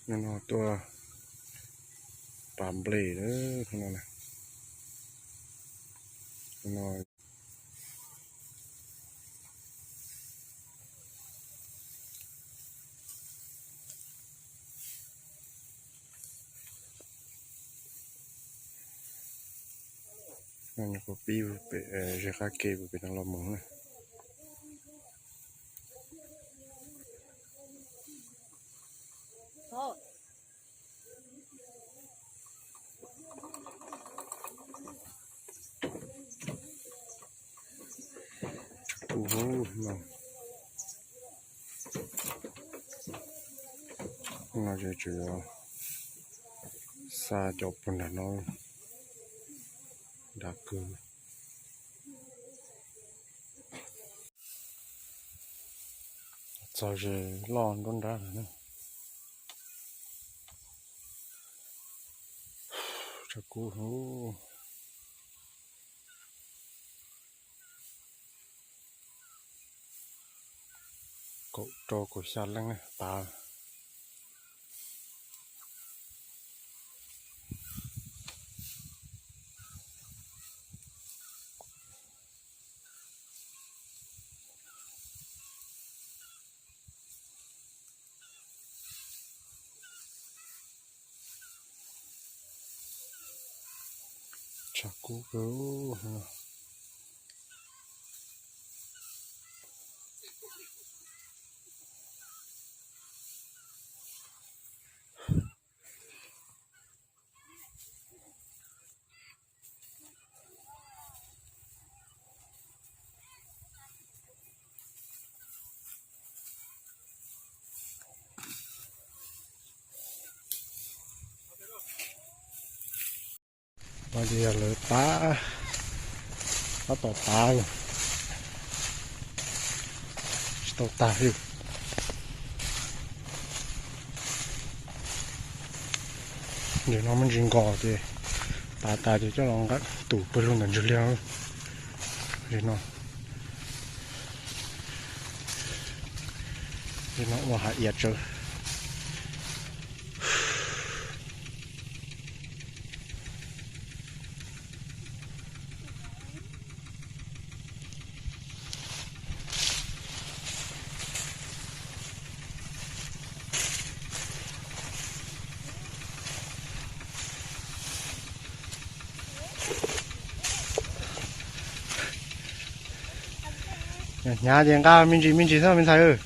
Hnub no tuaj pas nplej lawm, hnub no na. Hnub no nyuam qhuav pib ze qab ke pem no los mus na. Tshav kub hauv no. No ces tseem xa cov puag nram no nrad kawg. Txog ze loj nruab nrab lawm na. Tshav kub hauv. Kaum rau kaum xya leej na tas. Tshav kub kawg. No ces yog lawv tav, tab tom tav, tsis tau tag li. Ntawm no muaj ntsis nkos ces tav tas ces coj los nqa tus pawg lug ntawm Ntswg Liag. Ntawm no, ntawm no ua hav iav tsawv. Hnyav ces nqa me ntsis me ntsis xwb me ntxhais.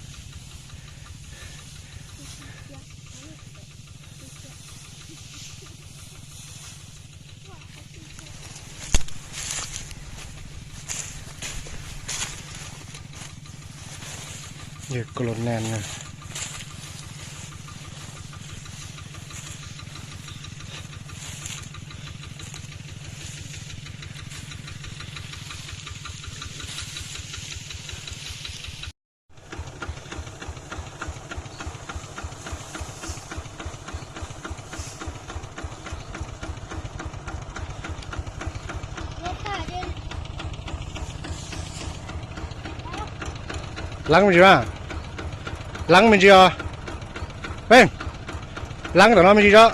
Yog kolo nan na. Leeb me ntsis mas. Leeb me ntsis os. Leeb tom no me ntsis tso.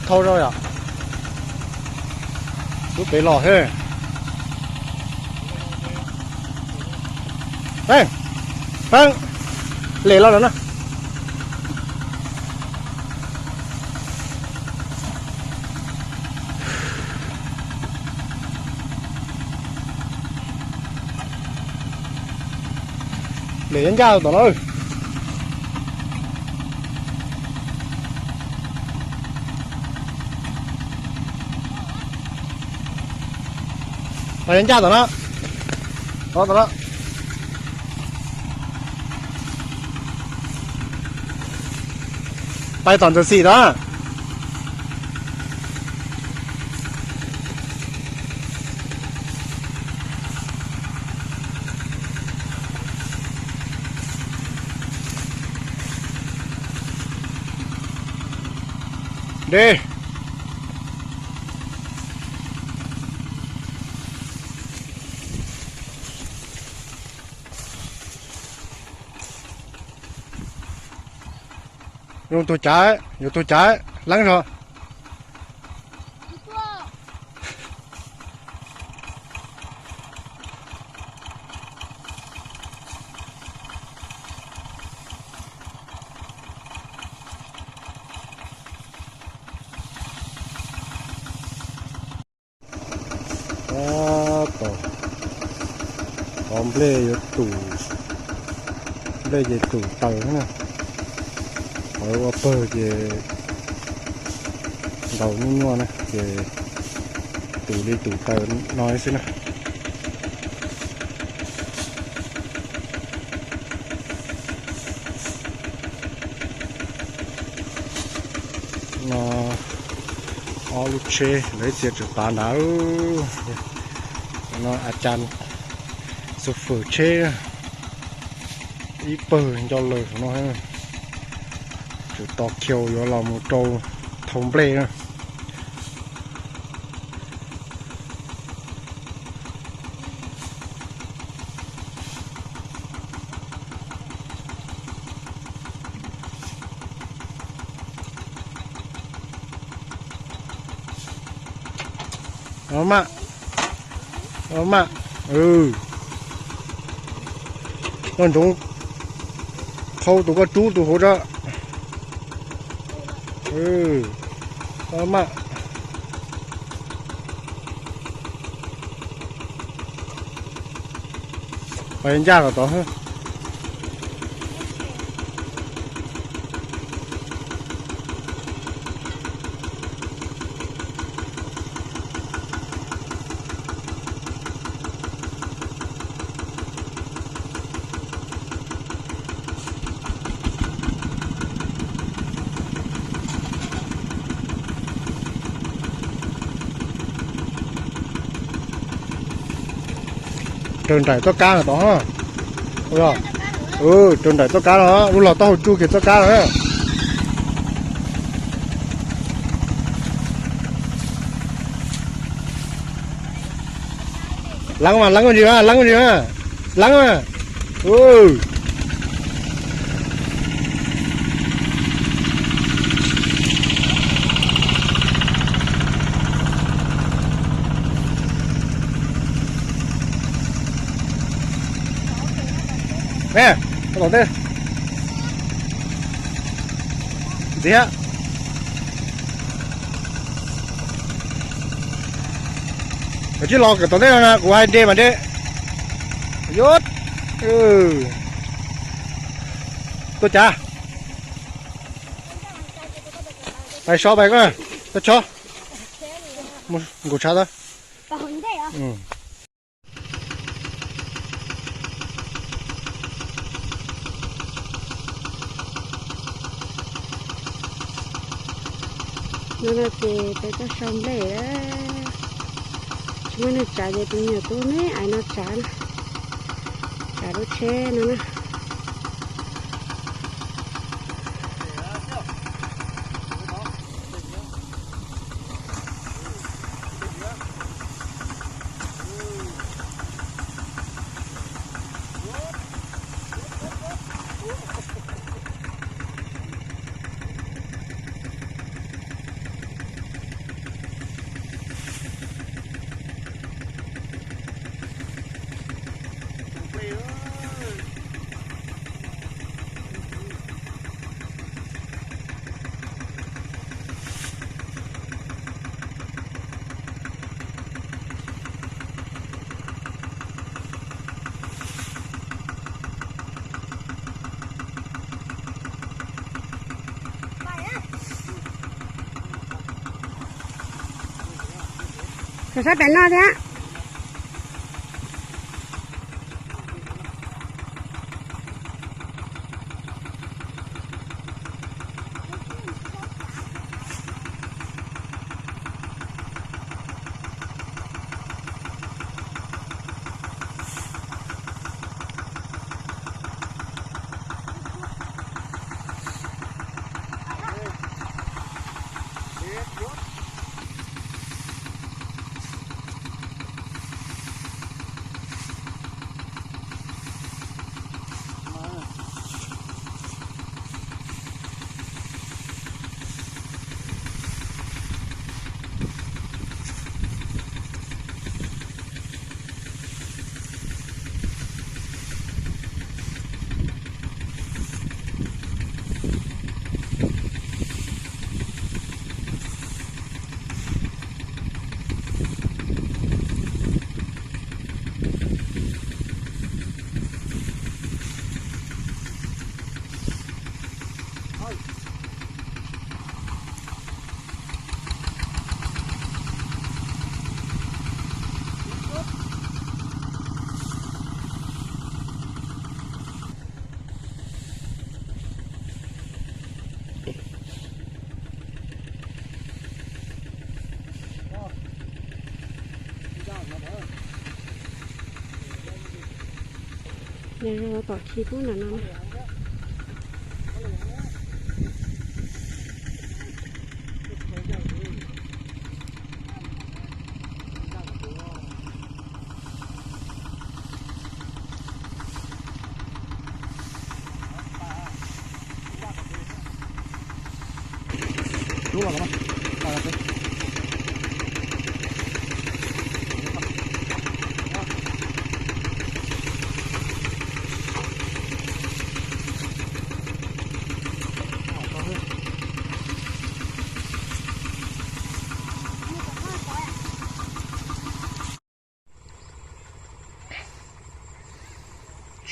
Thauj zoj yom. Lub pem los thiab. Peeb, peeb, lem los lawm na. Lem ncaj tom no. Pais ncaj tom no. Tom no. Pais tom ntawm xim tom. Dej. Zoo tus cav, yuav tus cav leeb zog. Tab tom, qhov nplej yuav tus, nplej ces tus taws na. Qhov ua pawg ces ntaus nyuaj nyuaj na ces tus li tus taws no xwb na. No ob lub tsheb lawv ib txhia tseem pav nrad. No a cas xu fwm tsheb ib pawg nco lawm no. Tseem tos kiag yuav los mus rau thau nplej na. Maj, maj, noj ntsoov qhau tus koj rub tus hauv tso. Maj, pais ncaj kom tod. Raws nraim txoj kab tod. Raws nraim txoj kab no, lub los taub hau tsuj kiag txoj kab no. Leeb mas, leeb ntsis mas, leeb ntsis mas, leeb mas. Tom tej ntxiv, koj tsis los tom tej no na, kuv hais de mas de. Yus, tuaj cav, pais so pais koj, toj tshob, nkaus tshav tau. Hnub no ces peb tuaj sau nplej, tsis muaj neeg tsav ces tus me nyuam tub me aiv no tsav na, tsav lub tsheb no na. Saib pem no thiab. Tom khi pub ntawm no.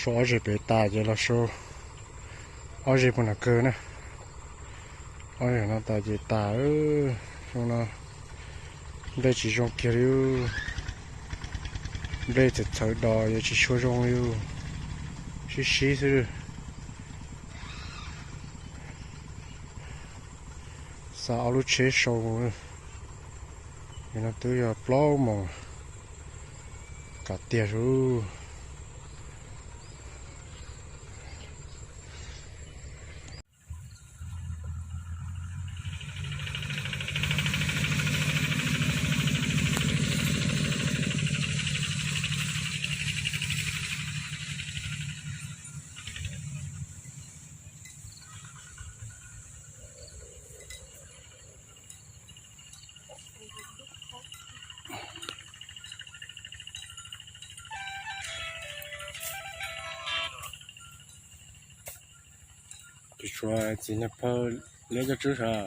Sau ob zeg pem tas ces los sau ob zeg puag nram kawg na. Ob zeg no tas ces tas. Xyoo no nplej tsis zoo kiag li. Nplej txawm txhawv dos yuav tsis tshua zoo li. Sib sib xwb. Xa ob lub tsheb sau mus. Yog no twb yog plaub moos. Kav tiag ub. Tus tshuav txiv niag phawj liab coj tswb sav.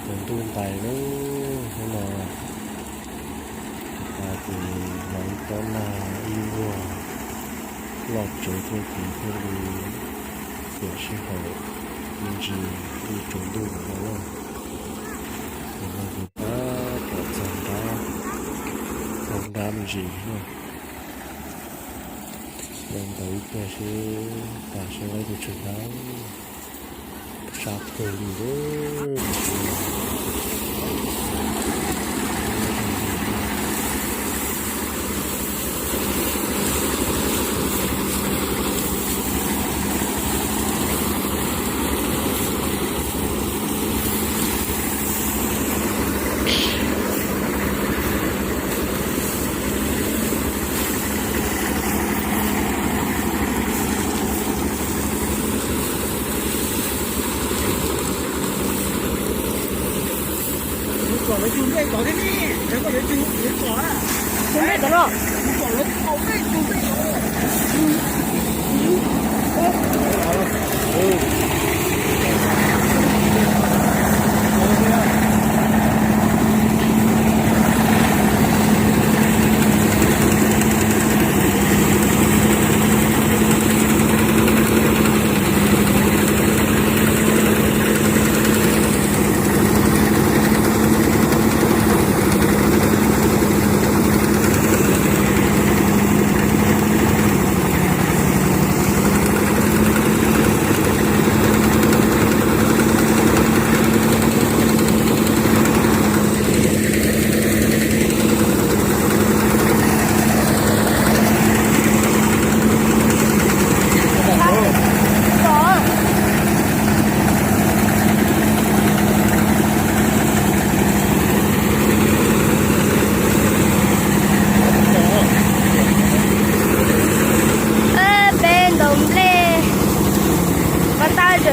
Tsaus ntuj ntais lawm hnub no, tas ces los ib tob nag ib vuag loj tsev thiab ces thiaj li tiam sij hawm me ntsis li tsaus ntuj no na. Ces no ces tab tom txog nrab, txog nrab me ntsis na. Ntawd ib pliag seb tas seb lawv tus tsawg nrab. Sab kawg li lawm. Tus nplej tod los?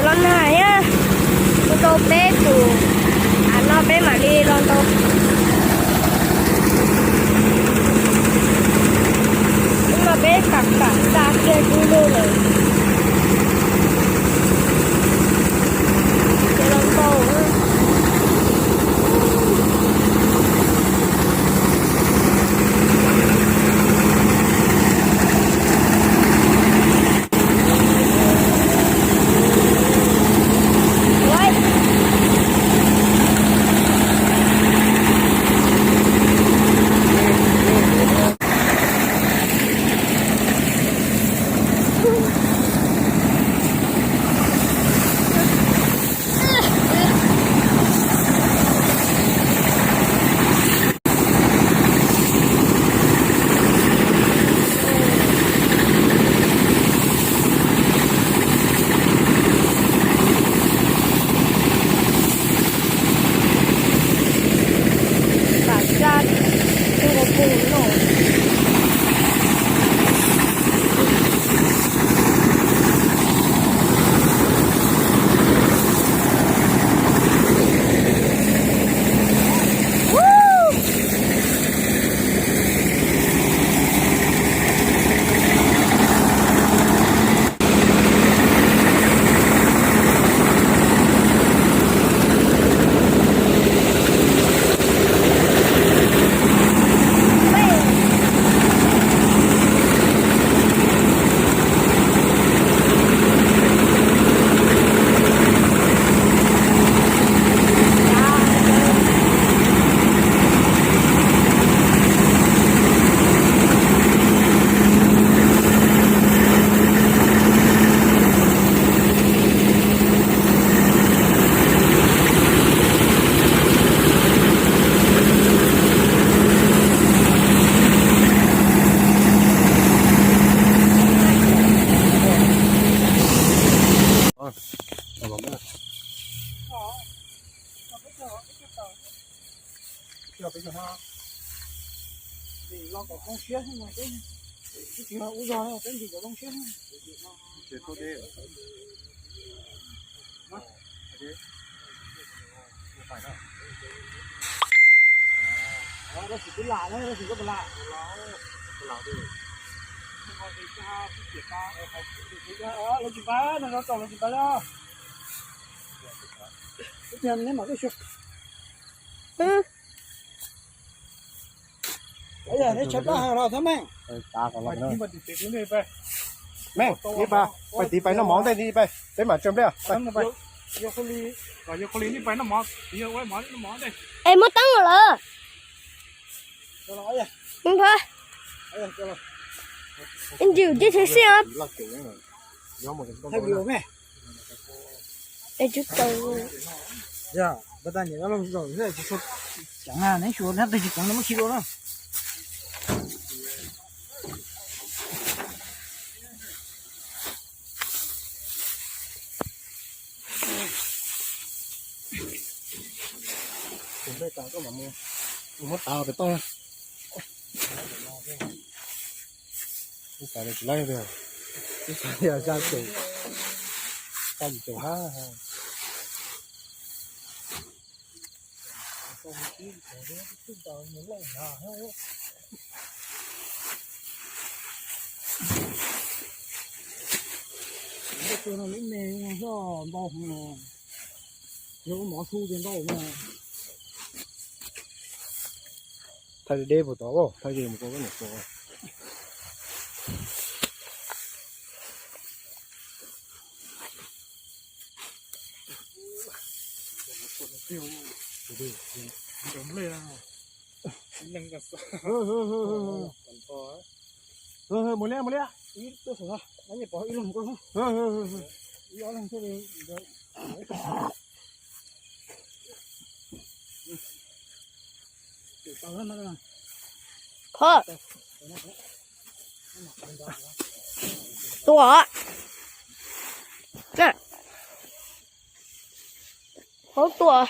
Los nag thiab, mus rau peb tus av no peb mam li los ntau. Hnub no peb kam kam xa kiag kub lug lawm, ces los ntau. Pam xa, tus nkaus pus no. Meej, ib pas, pais tiv pais noj mov ntej ib pas, peb mam tsaws nplej. Es muab teeb lawm. Ib ntsis tib txhij xwb. Muab tav pem toj. Ib tas tsis laib tiag, ib tas yog xya caum, xya caum hab. Lub me xyov ntau heev no, yog lub mov su ces ntau no. Thaij deb deb puas tau, thaij deb mus tau koj niam tau. Mus li, mus li. Phob. Tua. Na. Hauv tua.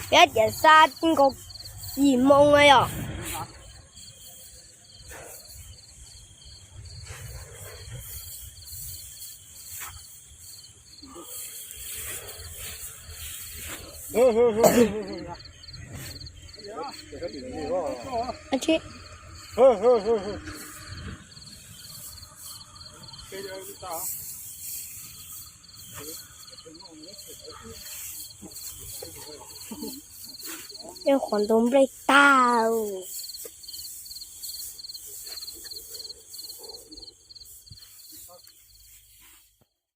Peb tias xa ti nkaus yim moo na yom. Qhov ntoo nplej tag.